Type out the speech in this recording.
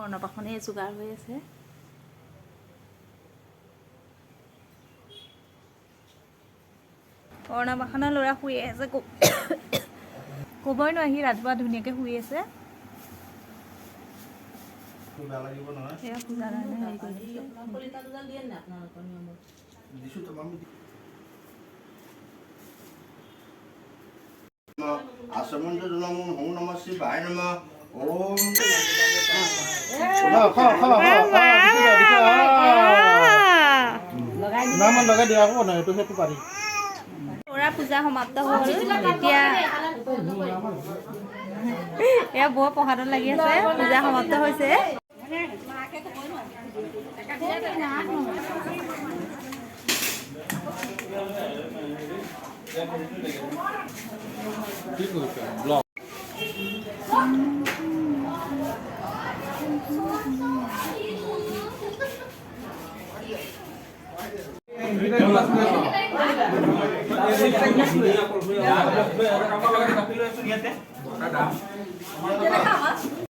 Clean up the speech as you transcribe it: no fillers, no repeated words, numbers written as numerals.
অন্নপ্ৰাশনে যোগাৰ হৈ আছে। অন্নপ্ৰাশনৰ ল'ৰা শুই আছে। ক'বই নোৱাৰি, সি ৰাতিপুৱা ধুনীয়াকৈ শুই আছে। বেয়া লাগিব নহয়। সেয়া পূজাৰ কাৰণে হেৰি কৰি দিছে। কলিতা দুডাল দিয়ে নাই আপোনালোকৰ নিয়মত? দিছোঁ তো আমি। আচমন্ত নম, হোঁ নম শিৱায় নম, ওম। খা খা খা। ইমান লগাই দিয়া আকৌ নাই, সেইটো পাৰি। ল'ৰা পূজা সমাপ্ত হ'ল। এতিয়া এয়া বৰ প্ৰসাদত লাগি আছে। পূজা সমাপ্ত হৈছে। কি কৰিছে ব্লগ?